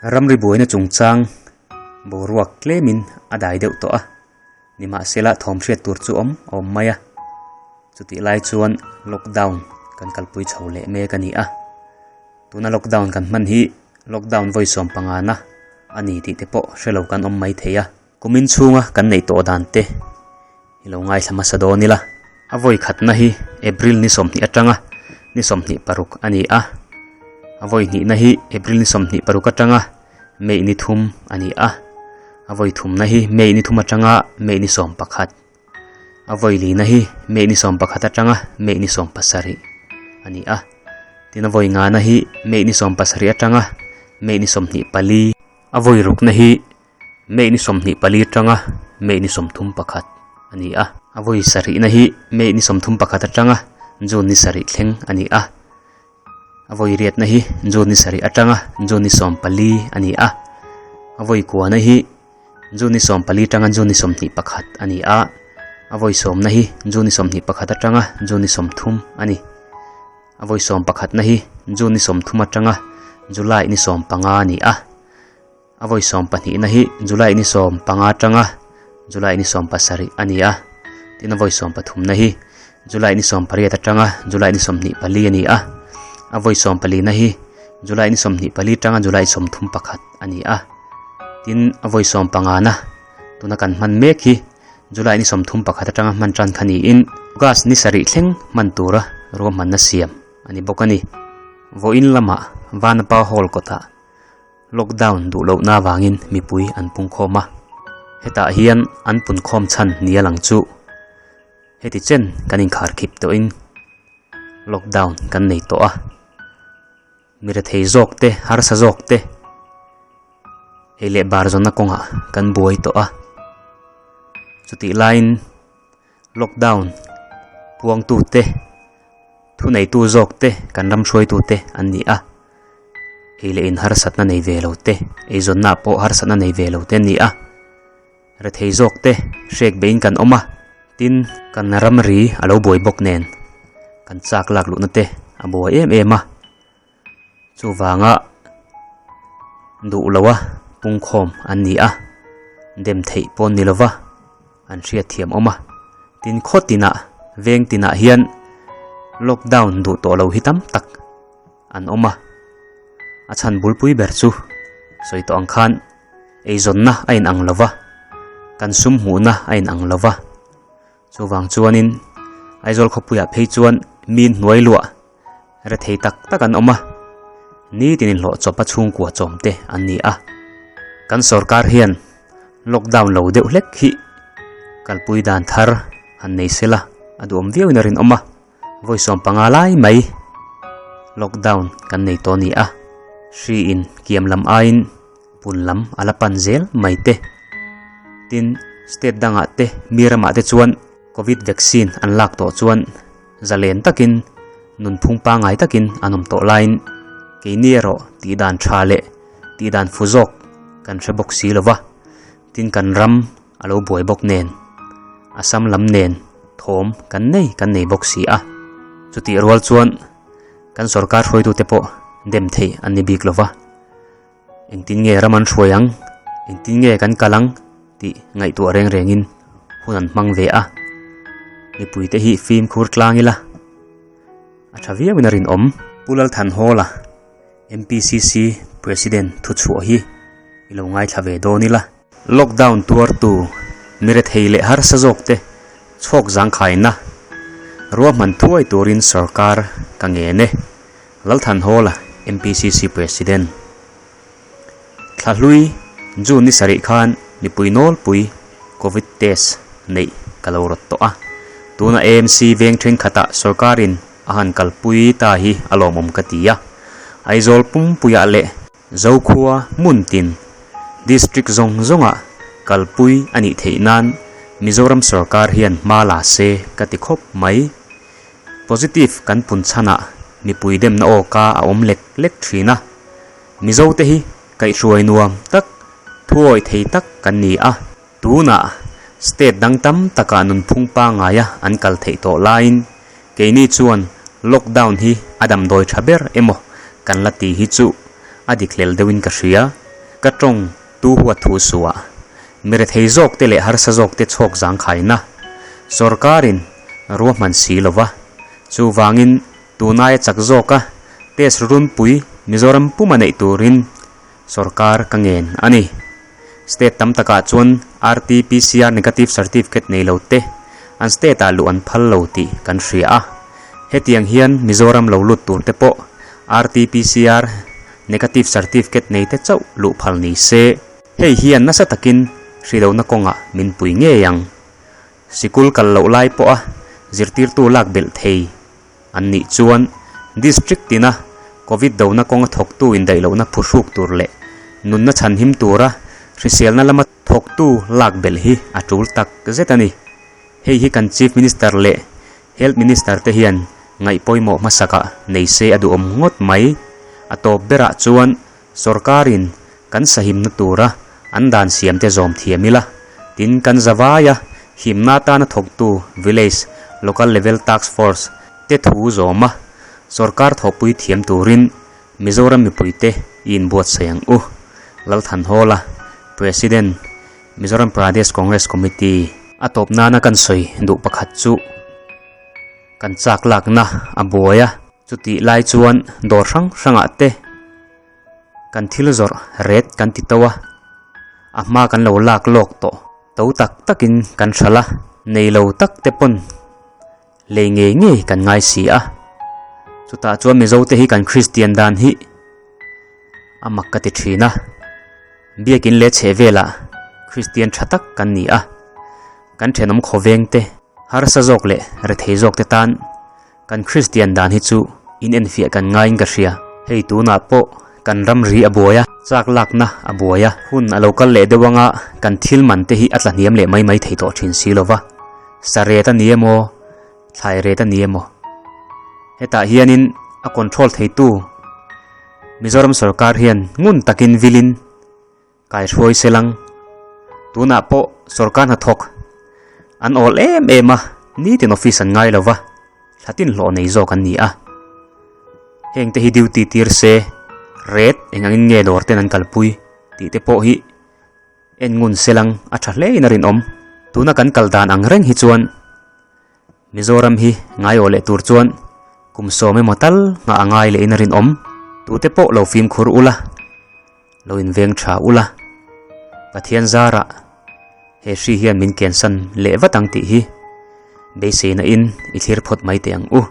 Ramri buaina chungchang boruak tlemin a dai deuh tawh a, nimahsela thawm hriat tur chu awm a awm mai a. Chutih lai chuan lockdown kan kalpui chho leh mek a ni a. Tuna lockdown kan hman hi lockdown vawi sawm pangana a ni tih te pawh hre lo kan awm mai thei a. Kumin chhunga kan neih tawh dan te i lo ngaithla hmasa dawn ila. A vawi khatna hi April ni 20 atanga ni 26 a ni a. A vawi hnihna hi April ni 26 atanga May ni 3 a ni a. A vawi thumna hi May ni 3 atanga May ni 11. A vawi lina hi May ni 11 atanga May ni 17 a ni a. Tin a vawi ngana hi May ni 17 atanga May ni 24. A vawi rukna hi May ni 24 atanga May ni 31 a ni a. A vawi sarihna hi May ni 31 atanga June ni 7 thleng a ni a. A vawi riatna hi June ni 7 atanga June ni 14 a ni a. A vawi kuana hi June ni 14 atanga June ni 21 a ni a. A vawi sawmna hi June ni 21 atanga June ni 30 a ni. A vawi sawm pakhatna hi June ni 30 atanga July ni 15 a ni a. A vawi sawm pahnihna hi July ni 15 atanga July ni 17 a ni a. Tin a vawi sawm pathumna hi July ni 18 atanga July ni 24 a ni a. A vawi sawm palina hi July ni 24 atanga July 31 a ni a. Tin a vawi sawm pangana tuna kan hman mek hi July ni 31 atanga hman tan kha niin August ni 7 thleng hman tura ruahmanna siam a ni bawk a ni. Vawiin lamah Vanapa Hall kawtah Lockdown duh lohna avangin mipui an pung khawm a, hetah hian an pun khawm chhan ni a lang chu. Heti chen kan inkhar khip tawhin lockdown kan nei tawh a, mi rethei zawk te, harsa zawk te ei leh bar zawnna kawngah kan buai tawh a, chutih laiin lockdown puangtute thuneitu zawk te kan ram hruaitute an ni a, ei leh in harsatna nei ve lo te, eizawnna pawh harsatna nei ve lo te an ni a, rethei zawk te hrek beiin kan awm a, tin kan ramri a lo buai bawk nen kan chak lak luhna te a buai em em a, chuvanga duh loa pungkhawm an ni a, dem theih pawh an ni lova an hriat thiam awm a, tin khaw tinah veng tinah hian lockdown duh tawh lo hi tam tak an awm a, a chhan bulpui ber chu sawi tawh ang khan eizawnna a inang lo va, kan sum hmuhna a inang lo va, chuvang chuanin Aizawl khawpuiah phei chuan mi hnuai luah rethei tak tak an awm a, nitin inhlawh chawpa chhungkua chawm te an ni a, kan sorkar hian lockdown lo deuh hlek hi kalpui dan thar han nei sela a duhawm viauin a rinawm a. Vawi 15 lai mai lockdown kan nei tawh a ni a, hri in kiam lam aiin pun lam a la pan zel mai te. Tin, state dangah te mi ramah te chuan covid vaccine an lak tawh chuan zalen takin nunphung pangngai takin an awm tawh laiin keini erawh tihdan tha leh tihdan fu zawk kan hre bawk si lova, tin kan ram a lo buai bawk nen Assam lam nen thawm kan nei kan nei bawk si a, chutih rual chuan kan sorkar hruaitute pawh dem theih an ni bik lova, engtin nge ram an hruai ang, engtin nge kan kal ang tih ngaihtuah reng rengin hun an hmang ve a, mipuite hi fimkhur tlang ila a tha viauin a rinawm. Pu Lalthanhawla MPCC President thuchhuah hi i lo ngaithla ve dawn ila. Lockdown tuartu mi rethei leh harsa zawkte chhawk zangkhaina ruahman thuai turin sorkar ka ngen e, Lalthanhawla MPCC President. Thlahlui June ni sarih khan mipui nawlpui Covid test neih ka lo rawt tawh a, tuna AMC veng thenkhatah sorkarin a han kalpui ta hi a lawmawm ka ti a, Aizawl pumpuiah leh Zokhua hmun tin, District zawng zawngah kalpui a nih theih nan Mizoram sorkar hian hma la se ka ti khawp mai. Positive kan pun chhanah mipui demna aw ka a awm lek lek thin a. Mizote hi kaihhruai nuam tak, thuawi thei tak kan ni a. Tunah state dang tam takah nunphung pangngaia an kal theih tawh laiin keini chuan lockdown hi a damdawi tha ber emaw kan la ti hi chu a dik hlel deuhin ka hria. Ka tawng tu huat thu suah mi rethei zawkte leh harsa zawkte chhawk zangkhaina sorkarin ruahman si lova. Chuvangin tunaia chak zawka test runpui Mizoram puma neih turin sorkar ka ngen a ni. State tam takah chuan RT-PCR negative certificate nei lo te an state ah luh an phal lo tih kan hria a. Hetiang hian Mizoram lo lut tur te pawh RT-PCR negative certificate nei te chauh luh phal ni se. Hei hian nasa takin hrilohna kawngah min pui ngei ang. Sikul kal loh lai pawha zirtirtu lak belh thei an nih chuan District tina Covid dona kawnga thawktu indaih lohna phuhruk tur leh nunna chhanhim tura hriselna lama thawktu lak belh hi a tul tak zet a ni. Hei hi kan Chief Minister leh Health Minister te hian ngaih pawimawh hmasakah nei se a duhawm ngawt mai. A tawp berah chuan Sorkarin kan sahimna tura an dan siamte zawm thiam ila, tin kan zavaia himna atana thawktu Village Local Level Task Force te thu zawma sorkar thawhpui thiam turin Mizoram mipuite i inbuatsaih ang u. Lalthanhawla, President, Mizoram Pradesh Congress Committee. A tawp nana kan sawi duh pakhat chu kan chak lakna a buai a. Chutih lai chuan dawr hrang hrangah te kan thil zawrh ret kan ti to a, a hma kan lo lak lawk tawh to tak takin kan hralh a, nei lo tak te pawn lei ngei ngei kan ngai si a. Chutah chuan Mizo te hi kan Kristian dan hi a mak ka ti thin a, biakin leh chheh velah Kristian tha tak kan ni a, kan thenawm khawveng te harsa zawk leh rethei zawk te tan Kan Kristian dan hi chu in enfiah kan ngaiin ka hria. Hei tunah pawh kan ramri a buai a, chak lakna a buai a, hun a lo kal leh deuh anga kan thil man te hi a tla hniam leh mai mai thei tawh thin si lova. Sa ret a ni emaw, thlai ret a ni emaw. Hetah hianin a control theitu Mizoram sorkar hian ngun takin vilin Kaihruai selang, tunah pawh sorkar hnathawk an awl em em a, nitin office an ngai lova, thlatin hlawh nei zawk an ni a. Heng te hi duty tir se, ret eng angin nge dawr ten an kalpui tih te pawh hi en ngun selang a tha hle in a rinawm. Tuna kan kal dan ang reng hi chuan Mizoram hi ngaiawh leh tur chuan kum sawm emaw tal nghah a ngai leh in a rinawm. Tute pawh lo fimkhur ula. Lo inveng tha ula, Pathian zarah he hri hian min kensan leh vat ang tih hi beiseina in i thlir phawt mai teh ang u.